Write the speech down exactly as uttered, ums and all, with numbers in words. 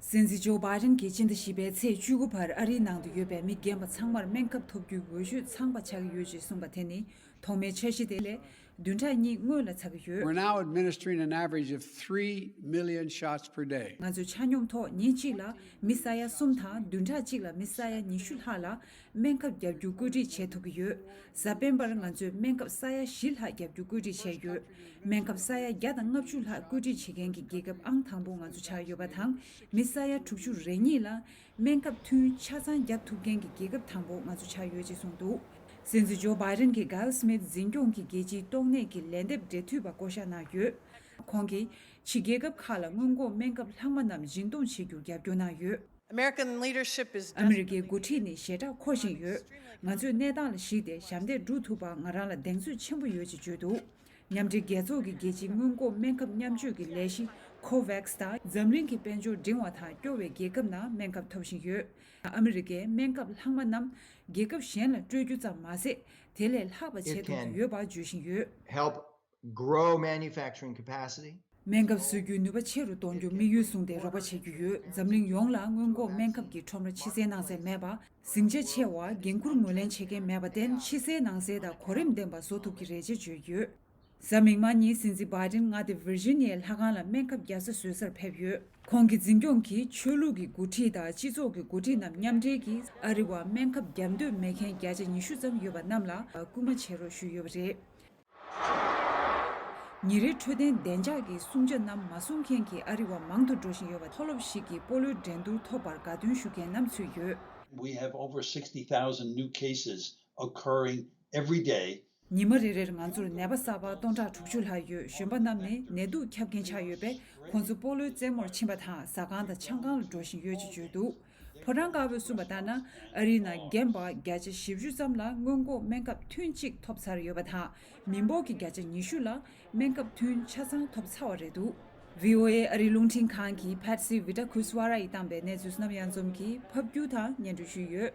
སྲིད་འཛིན་ཇོ་བྷའི་ཌེན་གྱིས་སྤྱི་ཟླ་བཞི་པའི་ཚེས་བཅུ་དགུ་བར་ཨ་རིའི་ནང་དུ་ཡོད་པའི་མི་རྒན་པ་ཚང་མར་སྨན་ཁབ་ཐོབ་རྒྱུའི་འོས་ཤོག་ཚང་པ་ཆགས་ཀྱི་ཡོད་ཅེས་གསུངས་པ་དེ་ནི་ཐོག་མའི་འཆར་གཞི་དེ་ལས་བདུན་ཕྲག་གཉིས་སྔོན་ལ་ཆགས་ཀྱི་ཡོད། We're now administering an average of three million shots per day. ང་ཚོས་ཆ་སྙོམས་ཐོག་ཉིན་གཅིག་ལ་མི་ས་ཡ་གསུམ་དང་བདུན་ཕྲག་གཅིག་ལ་མི་ས་ཡ་ཉི་ཤུ་ལྷག་ལ་སྨན་ཁབ་བརྒྱབ་རྒྱུ་བཀོད་སྒྲིག་བྱེད་ཐུབ་ཀྱི་ཡོད། གཟའ་སྤེན་པར་ང་ཚོས་སྨན་ཁབ་ས་ཡ་བཞི་ལྷག་བརྒྱབ་རྒྱུ་བཀོད་སྒྲིག་བྱས་ཡོད། སྨན་ཁབ་ས་ཡ་བརྒྱ་དང་ལྔ་བཅུ་ལྷག་བཀོད་སྒྲིག་བྱེད་མཁན་གྱི་རྒྱལ་ཁབ་ཨང་དང་པོ་ང་ཚོ་ཆགས་ཡོད་པ་དང་། མི་ས་ཡ་དྲུག་ཅུ་རེ་གཉིས་ལ་སྨན་ཁབ་ཐུན་ཆ་ཚང་བརྒྱབ་ཐུབ་མཁན་གྱི་རྒྱལ་ཁབ་དང་པོ་ང་ཚོ་ཆགས་ཡོད་ཅེས་གསུངས་འདུག། སྲིད་འཛིན་ཇོ་བྷའི་ཌེན་གྱིས་གྷལ་སི་མིཐ་འཛིན་སྐྱོང་གི་རྒྱལ་སྤྱིའི་ཏོག་ནད་ཀྱི་ལན་འདེབས་འབྲེལ་མཐུད་པ་བསྐོ་བཞག་གནང་ཡོད། ཁོང་གིས་ཕྱི་རྒྱལ་ཁབ་ཁག་ལ་སྔོན་འགོག་སྨན་ཁབ་ལྷག་མ་རྣམས་སྦྱིན་གཏོང་བྱེད་རྒྱུར་རྒྱབ་སྐྱོར་གནང་ཡོད། American leadership is ཨ་མི་རི་ཀའི་འགོ་ཁྲིད་ནི་ཞེ་དྲག་མཁོ་བཞིན་ཡོད། ང་ཚོས་གནས་སྟངས་ལ་གཞིགས་ཏེ་ཞབས་འདེགས་སྒྲུབ་ཐུབ་པར་ང་རང་ལ་གདེང་ཚོད་ཆེན་པོ་ཡོད་ཅེས་བརྗོད་འདུག། མཉམ་འབྲེལ་རྒྱལ་ཚོགས་ཀྱི་རྒྱལ་སྤྱིའི་སྔོན་འགོག་སྨན་ཁབ་མཉམ་སྤྱོད་ཀྱི་ལས་གཞི་ཁོ་ཝེག་སི་དང་འཛམ་གླིང་གི་དཔལ་འབྱོར་འབྲིང་བ་དང་སྐྱོ་བའི་རྒྱལ་ཁབ་ནང་སྨན་ཁབ་ཐོབ་བཞིན་ཡོད། ཨ་མི་རི་ཀས་སྨན་ཁབ་ལྷག་མ་རྣམས་རྒྱལ་ཁབ་གཞན་ལ་སྤྲོད་རྒྱུ་ཙམ་མ་ཟད། དེ་ལས་ལྷག་པ་བྱེད་ཐུབ་ཀྱི་ཡོད་པ་བརྗོད་བཞིན་ཡོད། Help grow manufacturing capacity. སྨན་ཁབ་བཟོ་རྒྱུའི་ནུས་པ་ཆེ་རུ་གཏོང་རྒྱུ་དམིགས་ཡུལ་བཟུང་སྟེ་རོགས་པ་བྱེད་རྒྱུ་ཡོད། འཛམ་གླིང་ཡོངས་ལ་སྔོན་འགོག་སྨན་ཁབ་ཀྱི་ཁྲོམ་ར་ཕྱི་གསལ་ནང་གསལ་མེད་པ། ཟིང་ཆ་ཆེ་བ། འགན་འཁུར་ངོས་ལེན་བྱེད་མཁན་མེད་པར་བརྟེན་ཕྱི་གསལ་ནང་གསལ་དང་གོ་རིམ་ལྡན་པ་བཟོ་ཐུབ་ཀྱི་རེད་ཅེས་བརྗོད་ཡོད། གཟའ་མིག་དམར་ཉིན་སྲིད་འཛིན་བྷའི་ཌེན་མངའ་སྡེ་ཝིར་ཇི་ནི་ཡའི་ལྷ་ཁང་ལ་སྨན་ཁབ་བརྒྱ་རྩ་བཟོ་སར་ཕེབས་ཡོད། ཁོང་གི་འཛིན་སྐྱོང་གིས་ཆོས་ལུགས་ཀྱི་འགོ་ཁྲིད་དང་སྤྱི་ཚོགས་ཀྱི་འགོ་ཁྲིད་རྣམས་མཉམ་འབྲེལ་གྱིས་ཨ་རི་བར་སྨན་ཁབ་བརྒྱབ་འདོད་མེད་མཁན་བརྒྱ་ཆ་ཉི་ཤུ་ཙམ་ཡོད་པ་རྣམས་ལ་སྐུལ་མ་བྱེད་རོགས་ཞུས་ཡོད་པ་རེད། ཉིན་རེའི་འཕྲོད་བསྟེན་བདེ་འཇགས་ཀྱི་སྲུང་བྱ་རྣམས་མ་སྲུང་མཁན་གྱི་ཨ་རི་བ་མང་དུ་འགྲོ་བཞིན་ཡོད་པ། མཐོ་སློབ་ཞིག་གིས་སྤོ་ལོའི་འགྲན་བསྡུར་ཐོབ་པར་དགའ་སྟོན་ཞུ་མཁན་རྣམས་ཚུད་ཡོད། We have over sixty thousand new cases occurring every day. ཉི་མ་རེ་རེར་ང་ཚོར་ནད་པ་གསར་པ་སྟོང་ཕྲག་དྲུག་ཅུ་ལྷག་ཡོད། གཞོན་པ་རྣམས་ནི་ནད་དུག་ཁྱབ་མཁན་ཆགས་ཡོད་པས། ཁོང་ཚོ་སྤོ་ལོའི་རྩེད་མོར་ཕྱིན་པ་དང་ཟ་ཁང་དང་ཆང་ཁང་ལ་འགྲོ་བཞིན་ཡོད་ཅེས་བརྗོད་འདུག། ཕོ་བྲང་དཀར་པོས་གསུངས་པ་ལྟར་ན། ཨ་རིའི་ནང་རྒན་པ་བརྒྱ་ཆ་བཞི་བཅུ་ཙམ་ལ་སྔོན་འགོག་སྨན་ཁབ་ཐུན་གཅིག་ཐོབ་ཚར་ཡོད་པ་དང་། མི་འབོར་གྱི་བརྒྱ་ཆ་ཉི་ཤུ་ལ་སྨན་ཁབ་ཐུན་ཆ་ཚང་ཐོབ་ཚར་བ་རེད་འདུག། ཝི་ཨོ་ཨེ་ཨ་རིའི་རླུང་འཕྲིན་ཁང་གི་ཕེ་ཊི་སི་ཝི་ཏ་ཁུ་སི་ཝ་ར་ཡིས་བཏང་པའི་གནས་ཚུལ་བསོད་ནམས་གཡང་འཛོམས་ཀྱིས་ཕབ་སྒྱུར་དང་སྙན་སྒྲོན་ཞུས་ཡོད།